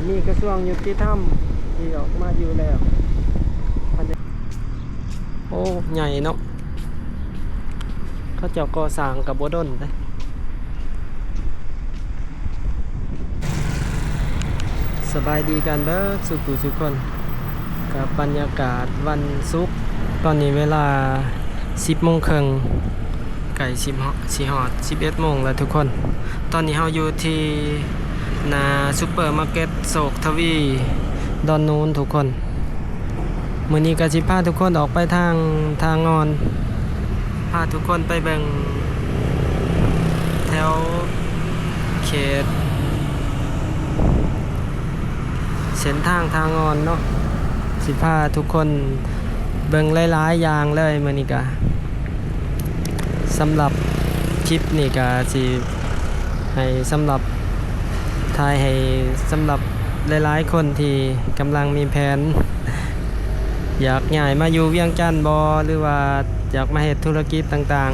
ມີກະຊວງຍຸຕິທຳທີ່ອອກມາຢູ່ແລ້ວ. ໂອ້ ໃຫຍ່ເນາະ. ເຂົາເຈົ້າກໍ່ສ້າງກໍບໍ່ດົນເດ້. ສະບາຍດີກັນເບີດສູ່ຜູ້ສູ່ຄົນ ກັບບັນຍາກາດວັນສຸກ. ຕອນນີ້ເວລາສິບໂມງເຄິ່ງ ໃກ້ຊິຮອດ ຊິຮອດສິບເອັດໂມງແລ້ວທຸກຄົນ. ຕອນນີ້ເຮົາຢູ່ທີ່ໜ້າຊຸບເປີມາເກັດໂຊກທະວີ ດອນນູນທຸກຄົນ. ມື້ນີ້ກໍຊິພາທຸກຄົນອອກໄປທາງທ່າງ່ອນ ພາທຸກຄົນໄປເບິ່ງແຖວເຂດເສັ້ນທາງທ່າງ່ອນເນາະ. ຊິພາທຸກຄົນເບິ່ງຫຼາຍໆຢ່າງເລີຍມື້ນີ້ກະ. ສຳລັບຄລິບນີ້ກະຊິໃຫ້ສຳລັບ ຖ່າຍໃຫ້ສຳລັບຫຼາຍໆຄົນທີ່ກຳລັງມີແຜນຢາກຍ້າຍມາຢູ່ວຽງຈັນບໍ ຫຼືວ່າຢາກມາເຮັດທຸລະກິດຕ່າງ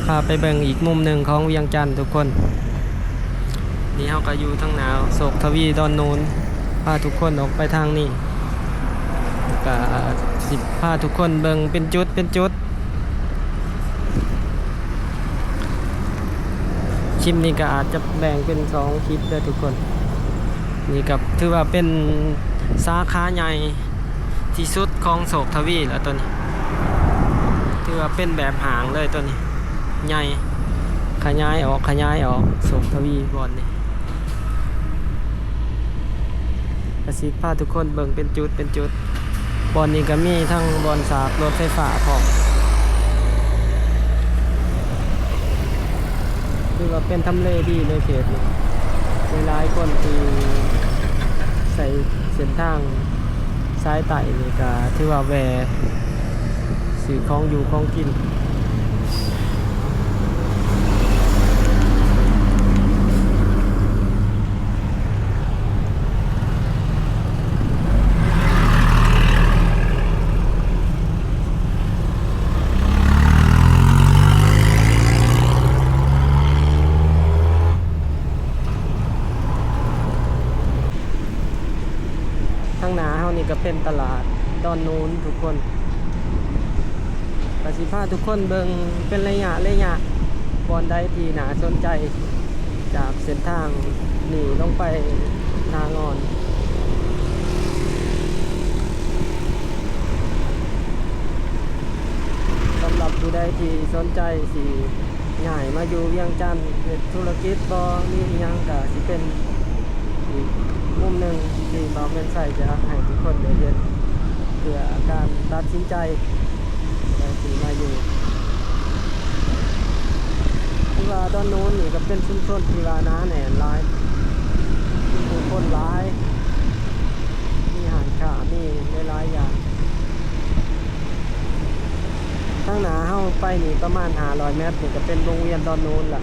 ໆ ພາໄປເບິ່ງອີກມຸມໜຶ່ງຂອງວຽງຈັນທຸກຄົນ. ນີ້ເຮົາກໍຢູ່ທາງໜ້າໂຊກທະວີດອນນູນ ພາທຸກຄົນອອກໄປທາງນີ້ ກະຊິພາທຸກຄົນເບິ່ງເປັນຈຸດເປັນຈຸດ. ຄລິບນີ້ກໍອາດຈະແບ່ງເປັນສອງຄລິບເດີທຸກຄົນ. ນີ້ກໍຖືວ່າເປັນສາຂາໃຫຍ່ທີ່ສຸດຂອງໂຊກທະວີແລ້ວໂຕນີ້. ຖືວ່າເປັນແບບຫ້າງເລີຍໂຕນີ້ ໃຫຍ່ ຂະຫຍາຍອອກ ຂະຫຍາຍອອກ ໂຊກທະວີບ່ອນນີ້. ກະຊິພາທຸກຄົນເບິ່ງເປັນຈຸດເປັນຈຸດ. ບ່ອນນີ້ກະມີທັງບ່ອນສາກລົດໄຟຟ້າພ້ອມ. ຖືວ່າເປັນທຳເລດີໃນເຂດນີ້. ຫຼາຍໆຄົນທີ່ໃຊ້ເສັ້ນທາງສາຍໃຕ້ນີ້ກະຖືວ່າແວ່ ຊື້ຂອງຢູ່ຂອງກິນ. ທາງໜ້າເຮົານີ້ກະເປັນຕະຫຼາດດອນນູນທຸກຄົນ. ກະຊິພາທຸກຄົນເບິ່ງເປັນໄລຍະໄລຍະ ບ່ອນໃດທີ່ໜ້າສົນໃຈ ຈາກເສັ້ນທາງນີ້ລົງໄປທ່າງ່ອນ. ສຳລັບຜູ້ໃດທີ່ສົນໃຈຊິ ຍ້າຍມາຢູ່ວຽງຈັນ ເຮັດທຸລະກິດບໍ ຫຼືອີ່ຫຍັງ ກະຊິເປັນອີກມຸມໜຶ່ງທີ່ບ່າວແມ່ນໄຊຈະໃຫ້ທຸກຄົນໄດ້ເຫັນ ເພື່ອການຕັດສິນໃຈ ແຕ່ຊິມາຢູ່. ຄືວ່າດອນນູນນີ້ກະເປັນຊຸມຊົນທີ່ວ່າໜາແໜ້ນຫຼາຍ ມີຜູ້ຄົນຫຼາຍ ມີຮ້ານຄ້າ ມີຫຼາຍໆຢ່າງ. ທາງໜ້າເຮົາໄປນີ້ປະມານຫ້າຮ້ອຍແມັດ ນີ້ກະເປັນວົງວຽນດອນນູນລະ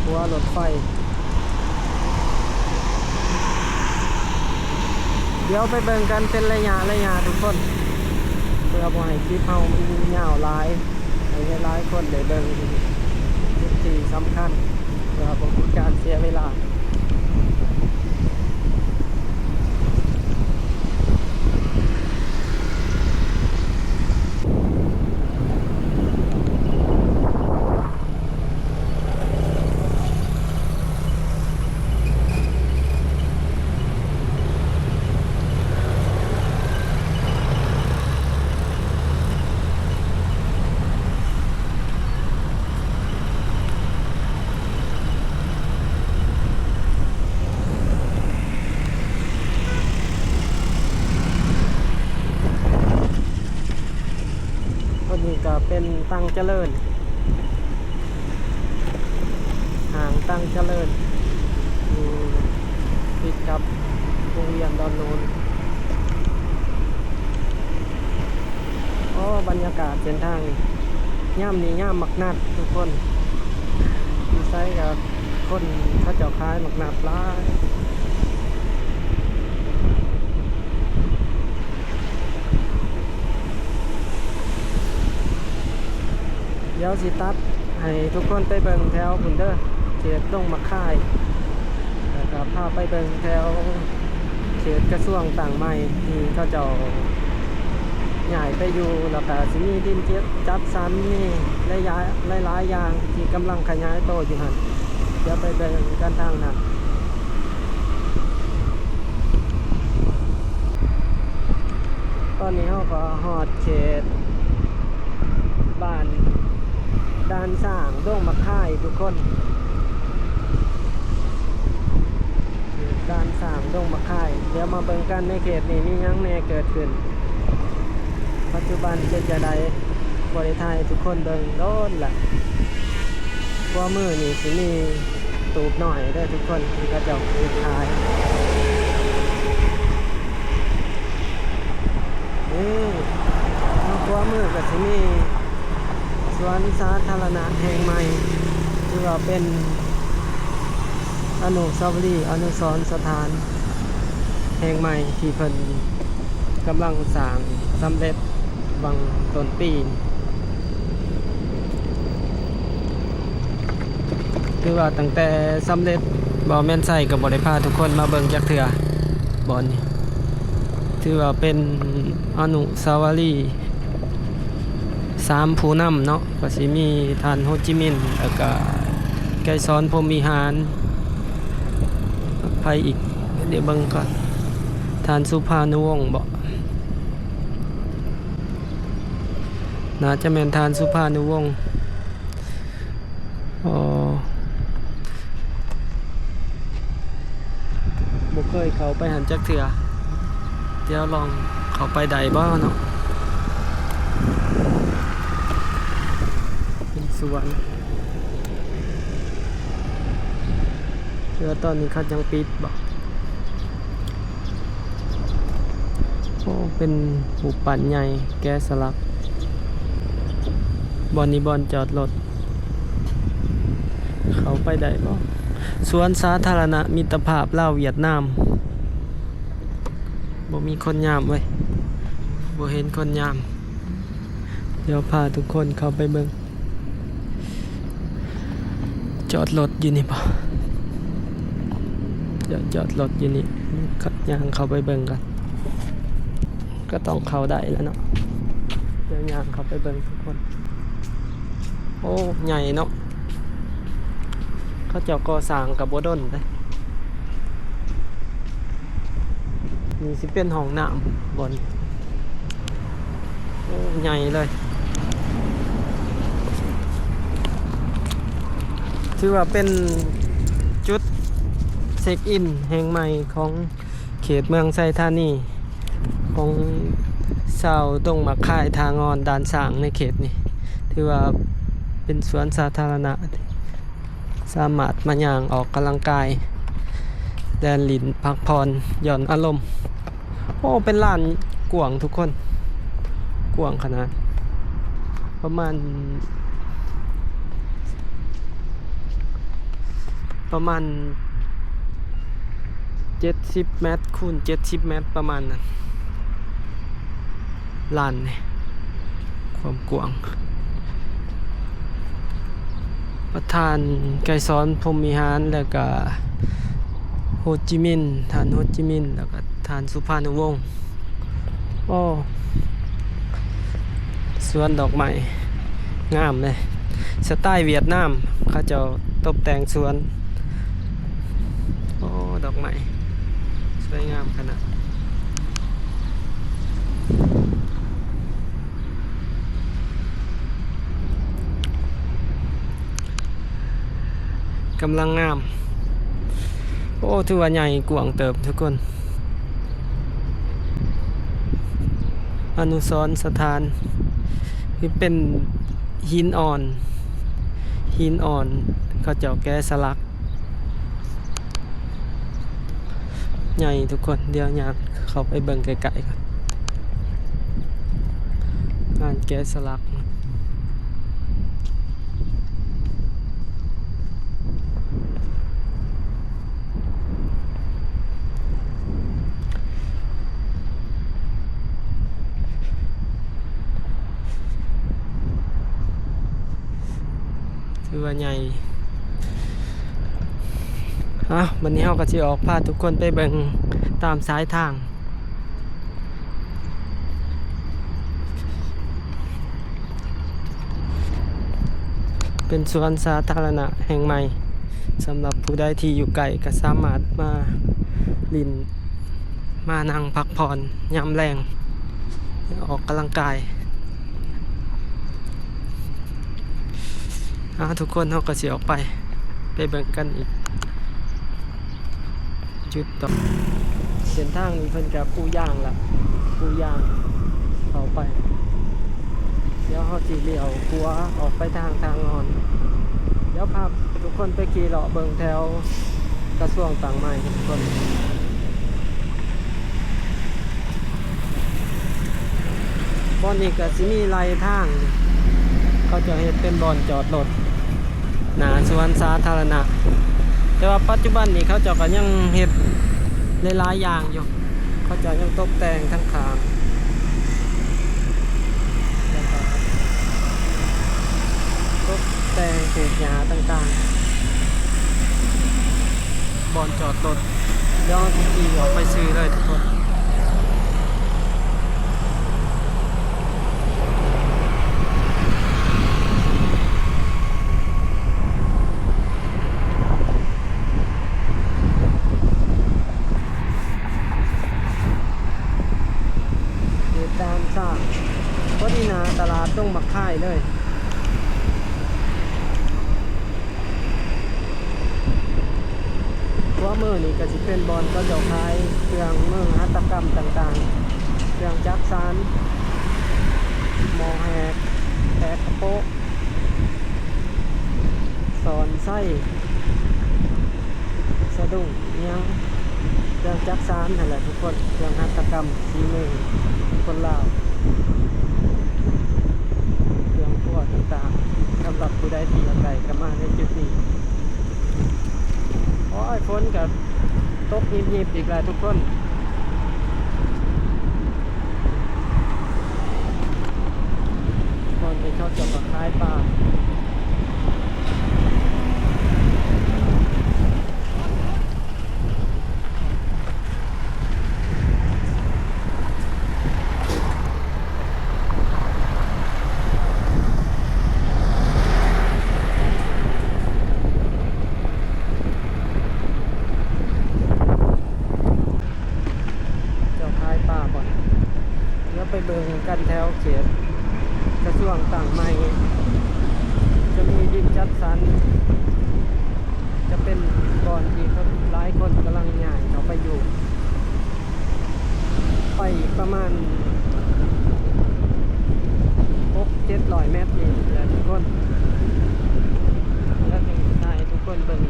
ຂົວລົດໄຟ. ດຽວໄປເບິ່ງກັນເປັນໄລຍະໄລຍະທຸກຄົນ ເພື່ອບໍ່ໃຫ້ຄລິບເຮົາມັນຍາວຫຼາຍ ໃຫ້ຫຼາຍໆຄົນໄດ້ເບິ່ງຈຸດທີ່ສຳຄັນ ເພື່ອບໍ່ເປັນການເສຍເວລາ. ໂຕນີ້ກະເປັນຕັງຈະເລີນ ຫ້າງຕັງຈະເລີນ ຢູ່ຕິດກັບວົງວຽນດອນນູນ. ໂອ້ ບັນຍາກາດເສັ້ນທາງນີ້ ຍາມນີ້ຍາມໝາກນັດທຸກຄົນ ຢູ່ໃສກະຄົນເຂົາເຈົ້າຂາຍໝາກນັດຫຼາຍ. ດຽວຊິຕັດໃຫ້ທຸກຄົນໄປເບິ່ງແຖວພຸ້ນເດີ ເຂດດົງໝາກຄາຍ ແລ້ວກໍພາໄປເບິ່ງແຖວເຂດກະຊວງຕັ້ງໃໝ່ທີ່ເຂົາເຈົ້າຍ້າຍໄປຢູ່ ແລ້ວກໍຊິມີດິນຈັດສັນ ມີຫຼາຍຢ່າງ ຫຼາຍໆຢ່າງທີ່ກຳລັງຂະຫຍາຍໂຕຢູ່ຫັ້ນ. ດຽວໄປເບິ່ງກັນທາງນັ້ນ. ຕອນນີ້ເຮົາກໍຮອດເຂດບ້ານດ່ານຊ້າງດົງໝາກຄາຍທຸກຄົນ. ເຂດດ່ານຊ້າງດົງໝາກຄາຍ ດຽວມາເບິ່ງກັນໃນເຂດນີ້ມີຫຍັງແດ່ເກີດຂຶ້ນ ປັດຈຸບັນເປັນຈັ່ງໃດ. ບໍ່ໄດ້ຖ່າຍໃຫ້ທຸກຄົນເບິ່ງດົນລະ. ຂວາມືນີ້ຊິມີຕູບນ້ອຍເດີທຸກຄົນ ທີ່ເຂົາເຈົ້າເຮັດຂາຍ. ນີ້ ທາງຂວາມືກໍຊິມີສວນສາທາລະນະແຫ່ງໃໝ່ ຖືວ່າເປັນອະນຸສາວະລີ ອະນຸສອນສະຖານແຫ່ງໃໝ່ທີ່ເພິ່ນ ກຳລັງສ້າງສຳເລັດຫວ່າງຕົ້ນປີນີ້ ຖືວ່າຕັ້ງແຕ່ສຳເລັດ ບ່າວແມ່ນໄຊກໍບໍ່ໄດ້ພາທຸກຄົນມາເບິ່ງຈັກເທື່ອ. ບ່ອນນີ້ຖືວ່າເປັນອະນຸສາວະລີ ສາມຜູ້ນຳເນາະ ກໍຊິມີທ່ານໂຮຈິມິນ ແລ້ວກະໄກສອນ ພົມວິຫານ ໃຜອີກ ດຽວເບິ່ງກ່ອນ ທ່ານສຸພານຸວົງບໍ? ໜ້າຈະແມ່ນທ່ານສຸພານຸວົງ. ອໍ ບໍ່ເຄີຍເຂົ້າໄປຫັ້ນຈັກເທື່ອ ດຽວລອງເຂົ້າໄປໄດ້ບໍ່ເນາະ. ເປັນສວນ ເທື່ອຕອນນີ້ເຂົາຍັງປິດບໍ? ໂອ້ ເປັນຮູບປັ້ນໃຫຍ່ແກະສະຫຼັກ. ບ່ອນນີ້ບ່ອນຈອດລົດ ເຂົ້າໄປໄດ້ບໍ່? ສວນສາທາລະນະມິດຕະພາບລາວຫວຽດນາມ. ບໍ່ມີຄົນຍາມເວີຍ ບໍ່ເຫັນຄົນຍາມ. ດຽວພາທຸກຄົນເຂົ້າໄປເບິ່ງ. ຈອດລົດຢູ່ນີ້ບໍ? ຈອດ ຈອດລົດຢູ່ນີ້ ຍ່າງເຂົ້າໄປເບິ່ງກ່ອນ. ກໍຕ້ອງເຂົ້າໄດ້ແລ້ວເນາະ. ດຽວຍ່າງເຂົ້າໄປເບິ່ງທຸກຄົນ. ໂອ້ ໃຫຍ່ເນາະ. ເຂົາເຈົ້າກໍ່ສ້າງກໍບໍ່ດົນເດ້. ນີ້ຊິເປັນຫ້ອງນ້ຳບ່ອນ. ໂອ້ ໃຫຍ່ເລີຍ. ຖືວ່າເປັນຈຸດເຊັກອິນແຫ່ງໃໝ່ຂອງເຂດເມືອງໄຊທານີ ຂອງຊາວດົງໝາກຄາຍ ທ່າງ່ອນ ດ່ານຊ້າງ ໃນເຂດນີ້. ຖືວ່າເປັນສວນສາທາລະນະ ສາມາດມາຍ່າງອອກກຳລັງກາຍ ແລ່ນຫຼິ້ນ ພັກຜ່ອນ ຢ່ອນອາລົມ. ໂອ້ ເປັນລານກວ້າງທຸກຄົນ ກວ້າງຂະໜາດ ປະມານ ປະມານເຈັດສິບແມັດຄູນເຈັດສິບແມັດ ປະມານນັ້ນ ລານນີ້ ຄວາມກວ້າງ. ປະທານໄກສອນ ພົມວິຫານ ແລ້ວກະໂຮຈິມິນ ທ່ານໂຮຈິມິນ ແລ້ວກະທ່ານສຸພານຸວົງ. ໂອ້ ສວນດອກໄມ້ງາມເດ້ ສະໄຕຫວຽດນາມ ເຂົາເຈົ້າຕົບແຕ່ງສວນ. ໂອ້ ດອກໄມ້ສວຍງາມຂະໜາດ. ກຳລັງງາມ. ໂອ້ ຖືວ່າໃຫຍ່ກວ້າງເຕີບທຸກຄົນ. ອະນຸສອນສະຖານ ຄືເປັນຫີນອ່ອນ ຫີນອ່ອນ ເຂົາເຈົ້າແກະສະຫຼັກ. ໃຫຍ່ທຸກຄົນ. ດຽວຍ່າງເຂົ້າໄປເບິ່ງໃກ້ໆກ່ອນ ງານແກະສະຫຼັກ. ຖືວ່າໃຫຍ່. ອ່ະ ບັດນີ້ເຮົາກໍຊິອອກພາທຸກຄົນໄປເບິ່ງຕາມສາຍທາງ. ເປັນສວນສາທາລະນະແຫ່ງໃໝ່ ສຳລັບຜູ້ໃດທີ່ຢູ່ໃກ້ກໍສາມາດມາຫຼິ້ນ ມານັ່ງພັກຜ່ອນຍາມແລງ ອອກກຳລັງກາຍ. ອ່າ ທຸກຄົນ ເຮົາກໍຊິອອກໄປ ໄປເບິ່ງກັນອີກຈຸດຕໍ່. ເສັ້ນທາງນີ້ເພິ່ນກໍປູຢາງລະ ປູຢາງເຂົ້າໄປ. ດຽວເຮົາຊິລ້ຽວຂວາອອກໄປທາງທາງອ່ອນ. ດຽວພາທຸກຄົນໄປຂີ່ເລາະເບິ່ງແຖວກະຊວງຕັ້ງໃໝ່ທຸກຄົນ. ບ່ອນນີ້ກະຊິມີໄລ່ທາງ ເຂົາເຈົ້າເຮັດເປັນບ່ອນຈອດລົດ ໜ້າສວນສາທາລະນະ. ແຕ່ວ່າປັດຈຸບັນນີ້ເຂົາເຈົ້າກໍຍັງເຮັດຫຼາຍໆຢ່າງຢູ່. ເຂົາເຈົ້າຍັງຕົກແຕ່ງທັງຂ້າງ ແລ້ວກໍຕົກແຕ່ງປູກຫຍ້າຕ່າງໆ ບ່ອນຈອດລົດ. ດຽວເຮົາຊິຂີ່ອອກໄປຊື່ເລີຍທຸກຄົນ. ເຂດດ່ານຊ້າງ ພໍດີໜ້າຕະຫຼາດດົງບັກຄາຍເລີຍ. ຂວາມືນີ້ກໍຊິເປັນບ່ອນເຂົາເຈົ້າຂາຍເຄື່ອງມືຫັດຖະກຳຕ່າງໆ ເຄື່ອງຈັກສານ ໝໍ້ແຫກ ແຫກກະໂປະ ສອນໄຊ ສະດຸ້ງ ອີ່ຫຍັງ ເຄື່ອງຈັກສານຫັ້ນແຫຼະທຸກຄົນ ເຄື່ອງຫັດຖະກຳສີມືຄົນລາວ ເຄື່ອງຄົວຕ່າງໆ. ສຳລັບຜູ້ໃດທີ່ຢາກໄດ້ກໍມາໃນຈຸດນີ້. ໂອ້ຍ ຝົນກໍຕົກຮິບໆອີກແລ້ວທຸກຄົນ. ບ່ອນທີ່ເຂົາເຈົ້າມາຂາຍປາ ເຈົ້າຂາຍປາບ່ອນ ດຽວໄປເບິ່ງກັນແຖວເຂດກະຊວງຕັ້ງໃໝ່ ຈະມີດິນຈັດສັນ ຈະເປັນບ່ອນທີ່ເຂົາ ຫຼາຍຄົນກຳລັງຍ້າຍເຂົ້າໄປຢູ່ ໄປອີກປະມານຫົກເຈັດຮ້ອຍແມັດນີ້ແຫຼະທຸກຄົນ ແລ້ວຈຶ່ງຖ່າຍໃຫ້ທຸກຄົນເບິ່ງ.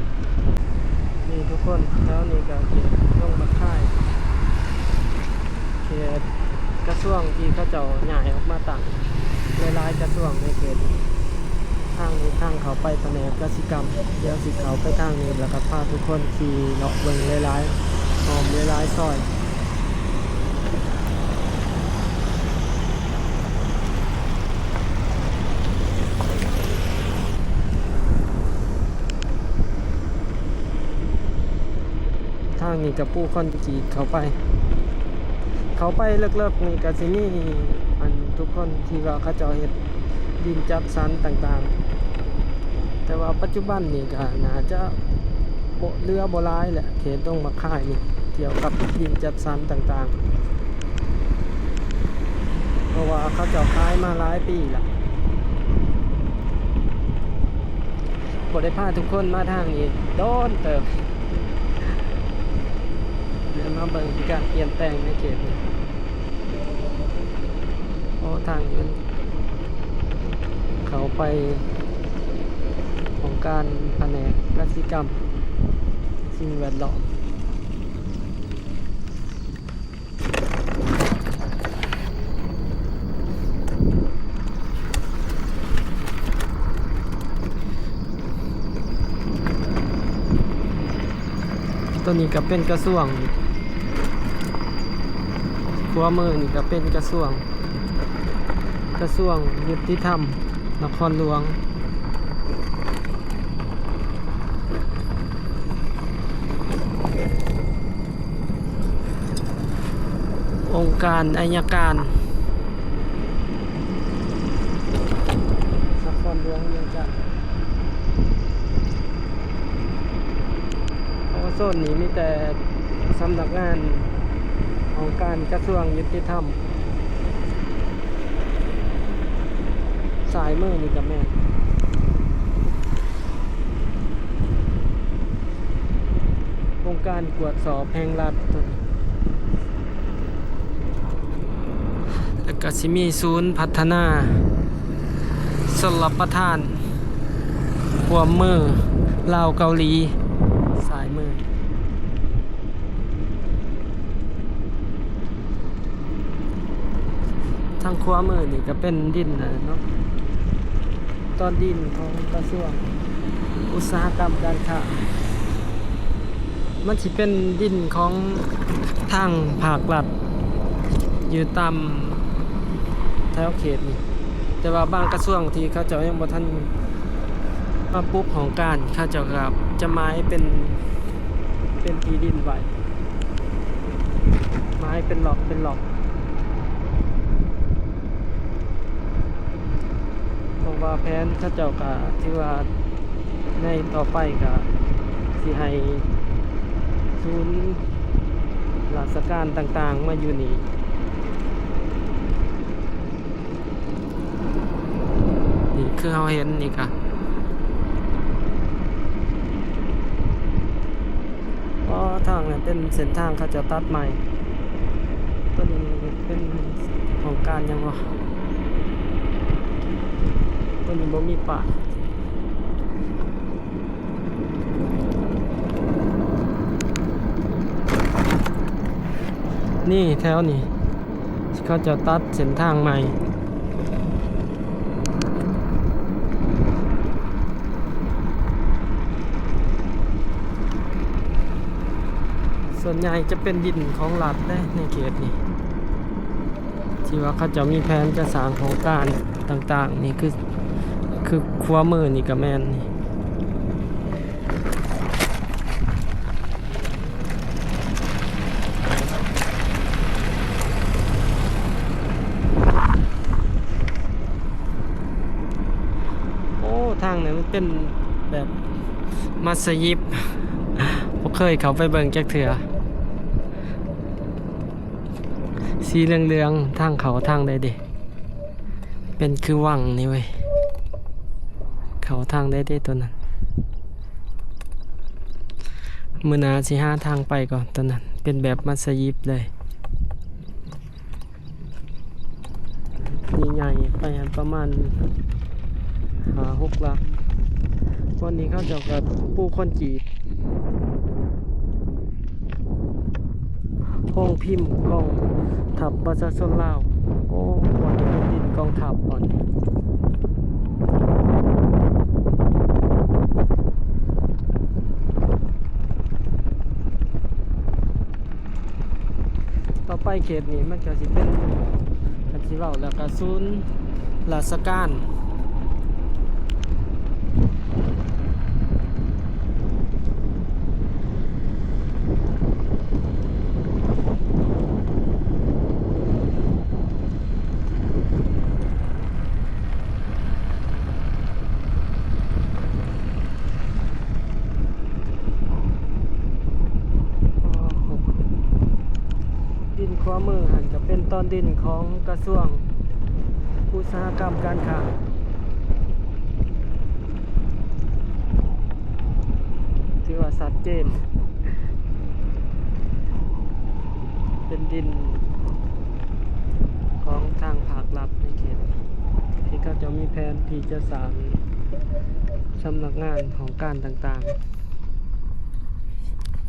ນີ້ທຸກຄົນ ແຖວນີ້ກໍເຂດດົງບັກຄາຍ ເຂດກະຊວງທີ່ເຂົາເຈົ້າຍ້າຍອອກມາຕັ້ງຫຼາຍໆກະຊວງໃນເຂດນີ້. ທາງນີ້ທາງເຂົ້າໄປພະແນກກະສິກຳ. ດຽວຊິເຂົ້າໄປທາງນີ້ ແລ້ວກໍພາທຸກຄົນຂີ່ເລາະເບິ່ງຫຼາຍໆ ອ້ອມຫຼາຍໆຊອຍ. ທາງນີ້ກໍປູຄອນກຣີດເຂົ້າໄປ ເຂົ້າໄປເລິກໆນີ້ກໍຊິມີ ອັນ ທຸກຄົນທີ່ວ່າເຂົາເຈົ້າເຮັດດິນຈັດສັນຕ່າງໆ ແຕ່ວ່າປັດຈຸບັນນີ້ກໍໜ້າຈະບໍ່ເຫຼືອບໍ່ຫຼາຍແຫຼະ ເຂດດົງບັກຄາຍນີ້ ກ່ຽວກັບດິນຈັດສັນຕ່າງໆ ເພາະວ່າເຂົາເຈົ້າຂາຍມາຫຼາຍປີແລ້ວ. ບໍ່ໄດ້ພາທຸກຄົນມາທາງນີ້ດົນເຕີບ ແລ້ວມາເບິ່ງການປ່ຽນແປງໃນເຂດນີ້. ໂອ້ ທາງນີ້ມັນເຂົ້າໄປຫ້ອງການພະແນກກະສິກຳ ສິ່ງແວດລ້ອມ. ຕົວນີ້ກໍເປັນກະຊວງ ຂວາມືນີ້ກໍເປັນກະຊວງ ກະຊວງຍຸຕິທຳນະຄອນຫຼວງ. ການໄອຍະການ ນະຄອນຫຼວງວຽງຈັນ. ໂອ້ ໂຊນນີ້ມີແຕ່ສຳນັກງານຫ້ອງການກະຊວງຍຸຕິທຳ. ຊ້າຍມືນີ້ກະແມ່ນ ອົງການກວດສອບແຫ່ງລັດໂຕນີ້ ແລ້ວກະຊິມີສູນພັດທະນາຊົນລະປະທານຮ່ວມມືລາວເກົາຫຼີ ຊ້າຍມື. ທາງຂວາມືນີ້ກະເປັນດິນຫັ້ນແຫຼະເນາະ ຕອນດິນຂອງກະຊວງອຸດສາຫະກຳການຄ້າ. ມັນຊິເປັນດິນຂອງທາງພາກລັດ ຢູ່ຕາມແຖວເຂດນີ້ ແຕ່ວ່າບາງກະຊວງທີ່ເຂົາເຈົ້າຍັງບໍ່ທັນມາປຸກຫ້ອງການ ເຂົາເຈົ້າກະຈະໝາຍເປັນ ເປັນທີ່ດິນໄວ້ ໝາຍເປັນລັອກເປັນລັອກ ເພາະວ່າແຜນເຂົາເຈົ້າກະຖືວ່າໃນຕໍ່ໄປກະຊິໃຫ້ສູນລາຊະການຕ່າງໆມາຢູ່ນີ້. ນີ້ຄືເຮົາເຫັນນີ້ກະ ອໍ ທາງນັ້ນເປັນເສັ້ນທາງເຂົາເຈົ້າຕັດໃໝ່ ໂຕນີ້ເປັນຫ້ອງການຫຍັງວະ ໂຕນີ້ບໍ່ມີປ້າຍ. ນີ້ແຖວນີ້ເຂົາເຈົ້າຕັດເສັ້ນທາງໃໝ່ ສ່ວນໃຫຍ່ຈະເປັນດິນຂອງລັດເດ້ໃນເຂດນີ້ ທີ່ວ່າເຂົາເຈົ້າມີແຜນຈະສ້າງໂຄງການຕ່າງໆ ນີ້ຄື ຄືຂວາມືນີ້ກະແມ່ນນີ້. ໂອ້ ທາງນີ້ມັນເປັນແບບມັດສະຍິບ ບໍ່ເຄີຍເຂົ້າໄປເບິ່ງຈັກເທື່ອ. ສີເຫຼືອງໆ ທາງເຂົ້າທາງໃດເດ? ເປັນຄືວັງນີ້ເວີຍ ເຂົ້າທາງໃດເດໂຕນັ້ນ? ມື້ໜ້າຊິຫາທາງໄປກ່ອນ. ໂຕນັ້ນເປັນແບບມັດສະຍິບເລີຍ ໃຫຍ່ໆ ໄປຫັ້ນປະມານຫ້າຫົກຫຼັກ. ບ່ອນນີ້ເຂົາເຈົ້າກະປູຄອນກຣີດ ໂຮງພິມກອງທັບປະຊາຊົນລາວ. ໂອ້ ບ່ອນນີ້ເປັນດິນກອງທັບບ່ອນນີ້. ຕໍ່ໄປເຂດນີ້ມັນກະຊິເປັນ ຄັນຊິເວົ້າແລ້ວກະສູນລາຊະການ. ດິນຂວາມືຫັ້ນກະເປັນຕອນດິນຂອງກະຊວງອຸດສາຫະກຳການຄ້າ. ຖືວ່າຊັດເຈນ ເປັນດິນຂອງທາງພາກລັດໃນເຂດ ທີ່ເຂົາເຈົ້າມີແຜນທີ່ຈະສ້າງສຳນັກງານຫ້ອງການຕ່າງ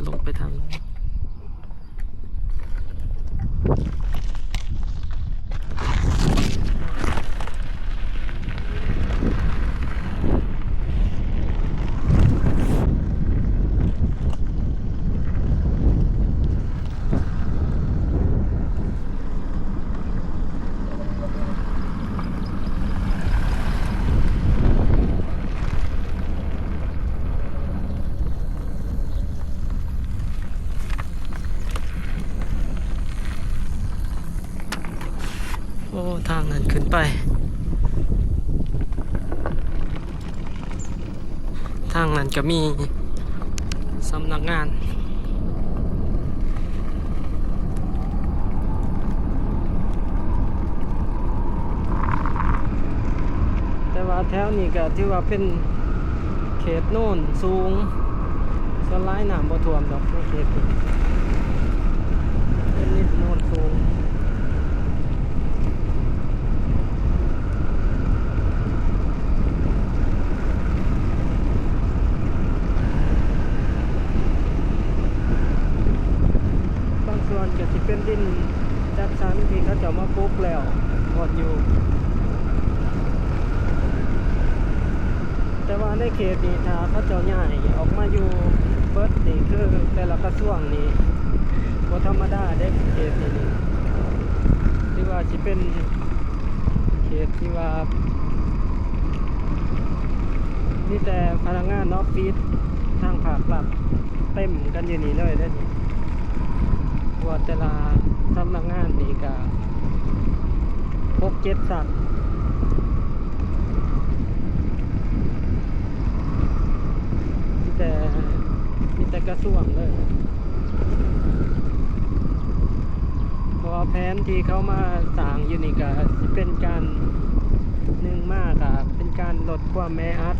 ໆ ລົງໄປທາງ ທາງນັ້ນຂຶ້ນໄປ ທາງນັ້ນກໍມີສຳນັກງານ ແຕ່ວ່າແຖວນີ້ກໍຖືວ່າເປັນເຂດໂນນສູງ ສ່ວນຫຼາຍນ້ຳບໍ່ຖ້ວມດອກໃນເຂດນີ້ ເປັນດິນໂນນສູງ. ບາງສ່ວນກໍຊິເປັນດິນຈັດສັນທີ່ເຂົາເຈົ້າມາປຸກແລ້ວບ່ອນຢູ່ ແຕ່ວ່າໃນເຂດນີ້ ຖ້າເຂົາເຈົ້າຍ້າຍອອກມາຢູ່ເບິດນີ້ ຄືແຕ່ລະກະຊວງນີ້ບໍ່ທຳມະດາເດ້. ເຂດນີ້ນີ້ ຖືວ່າຊິເປັນ ເຂດທີ່ວ່າມີແຕ່ພະນັກງານອອບຟິດທາງພາກລັດເຕັມກັນຢູ່ນີ້ເລີຍເດ້ນີ້ ເພາະວ່າແຕ່ລະສຳນັກງານນີ້ກະຫົກເຈັດຊັ້ນ ມີແຕ່ ມີແຕ່ກະຊວງເລີຍ. ເພາະວ່າແຜນທີ່ເຂົາມາສ້າງຢູ່ນີ້ກະຊິເປັນການ ໜຶ່ງມາກະເປັນການລົດຄວາມແອອັດ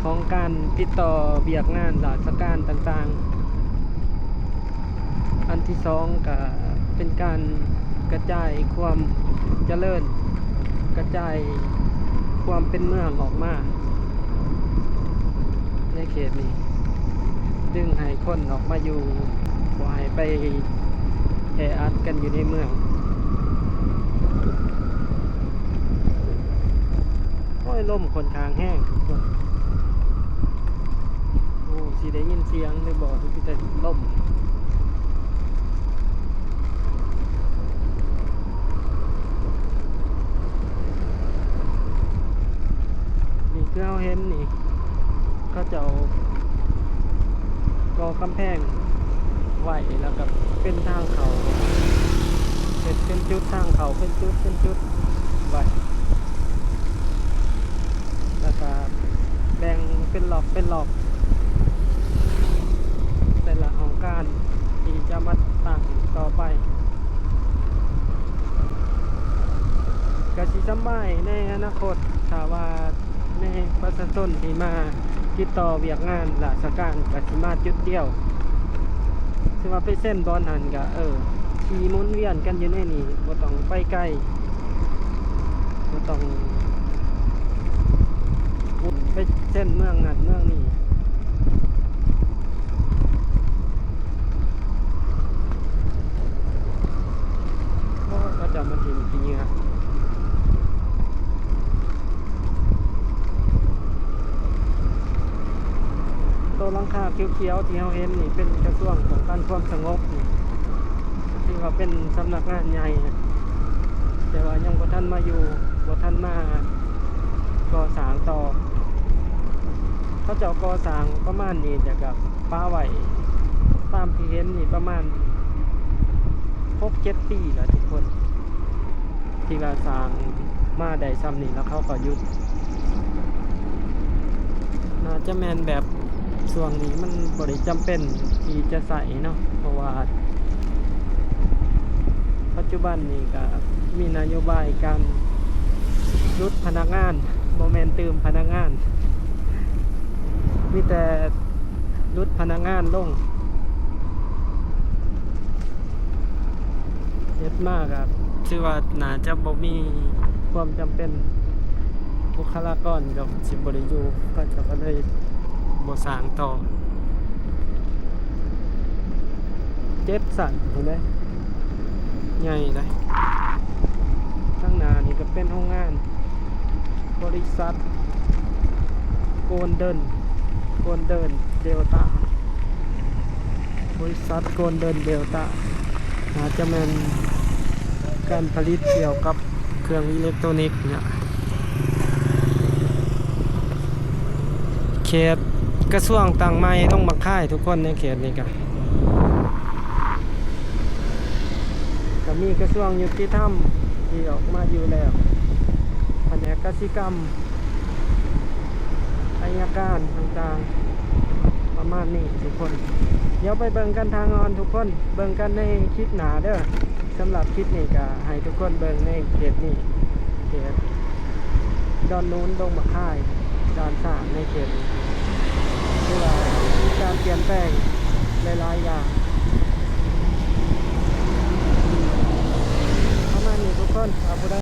ຂອງການຕິດຕໍ່ວຽກງານລາຊະການຕ່າງໆ, ອັນທີສອງກະເປັນການກະຈາຍຄວາມຈະເລີນ ກະຈາຍຄວາມເປັນເມືອງອອກມາ ໃນເຂດນີ້ ດຶງໃຫ້ຄົນອອກມາຢູ່ ບໍ່ໃຫ້ໄປແອອັດກັນຢູ່ໃນເມືອງ. ໂອ້ຍ ລົມຂ້ອນຂ້າງແຮງທຸກຄົນ. ໂອ້ ຊິໄດ້ຍິນສຽງຫຼືບໍ່ ມີແຕ່ລົມ. ນີ້ຄືເຮົາເຫັນນີ້ ເຂົາເຈົ້າກໍ່ກຳແພງໄວ້ ແລ້ວກໍເປັນທາງເຂົ້າ ເຮັດເປັນຈຸດທາງເຂົ້າ ເປັນຈຸດ ເປັນຈຸດໄວ້ ແລ້ວກໍແບ່ງເປັນລັອກ ເປັນລັອກ ແຕ່ລະຫ້ອງການທີ່ຈະມາຕັ້ງຕໍ່ໄປ. ກະຊິສຳບາຍໃນອະນາຄົດ ຖ້າວ່າໃນປະຊາຊົນທີ່ມາຕິດຕໍ່ວຽກງານລາຊະການ ກະຊິມາຈຸດດຽວ ຄືວ່າໄປເຊັນບ່ອນຫັ້ນກະ ເອີ ຂີ່ໝູນວຽນກັນຢູ່ໃນນີ້ ບໍ່ຕ້ອງໄປໄກ ບໍ່ຕ້ອງວຸ່ນໄປເຊັນເມືອງນັ້ນເມືອງນີ້. ໂອ້ ເຂົາເຈົ້າມາຖິ້ມຂີ້ເຫຍື້ອ. ໂຕຫຼັງຄາຂຽວໆທີ່ເຮົາເຫັນນີ້ ເປັນກະຊວງປ້ອງກັນຄວາມສະຫງົບນີ້ ຖືວ່າເປັນສຳນັກງານໃຫຍ່ ແຕ່ວ່າຍັງບໍ່ທັນມາຢູ່ ບໍ່ທັນມາກໍ່ສ້າງຕໍ່. ເຂົາເຈົ້າກໍ່ສ້າງປະມານນີ້ ແລ້ວກໍປະໄວ້ ຕາມທີ່ເຫັນນີ້ປະມານຫົກເຈັດປີແລ້ວທຸກຄົນ ທີ່ວ່າສ້າງມາໄດ້ຊ່ຳນີ້ແລ້ວເຂົາກໍຢຸດ. ໜ້າຈະແມ່ນແບບຊ່ວງນີ້ມັນບໍ່ໄດ້ຈຳເປັນທີ່ຈະໃຊ້ເນາະ ເພາະວ່າປັດຈຸບັນນີ້ກໍມີນະໂຍບາຍການຫຼຸດພະນັກງານ ບໍ່ແມ່ນຕື່ມພະນັກງານ ມີແຕ່ຫຼຸດພະນັກງານລົງ. ເຮັດມາກະຖືວ່າໜ້າຈະບໍ່ມີຄວາມຈຳເປັນ ບຸກຄະລາກອນກໍຊິບໍ່ໄດ້ຢູ່ ເຂົາເຈົ້າກໍເລີຍບໍ່ສ້າງຕໍ່. ເຈັດຊັ້ນພຸ້ນເດ້ ໃຫຍ່ເດ້. ທາງໜ້ານີ້ກໍເປັນໂຮງງານ ບໍລິສັດ Golden Golden Delta ບໍລິສັດ Golden Delta ໜ້າຈະແມ່ນການຜະລິດກ່ຽວກັບເຄື່ອງອີເລັກໂຕນິກເນາະ. ເຂດກະຊວງຕັ້ງໃໝ່ລົງໜອງຄາຍ ທຸກຄົນ ໃນເຂດນີ້ກະ ກະ ນີ້ກະຊວງຍຸຕິທຳທີ່ອອກມາຢູ່ແລ້ວ ພະແນກກະສິກຳ ໄອຍະການຕ່າງໆ ປະມານນີ້ທຸກຄົນ. ດຽວໄປເບິ່ງກັນທາງອ່ອນທຸກຄົນ ເບິ່ງກັນໃນຄລິບໜ້າເດີ. ສຳລັບຄລິບນີ້ກະໃຫ້ທຸກຄົນເບິ່ງໃນເຂດນີ້ ເຂດດອນນູນ ດົງໝາກຄາຍ ດ່ານຊ້າງໃນເຂດນີ້ ຖືວ່າມີການປ່ຽນແປງຫຼາຍໆຢ່າງ ປະມານນີ້ທຸກຄົນ. ຖ້າຜູ້ໃດ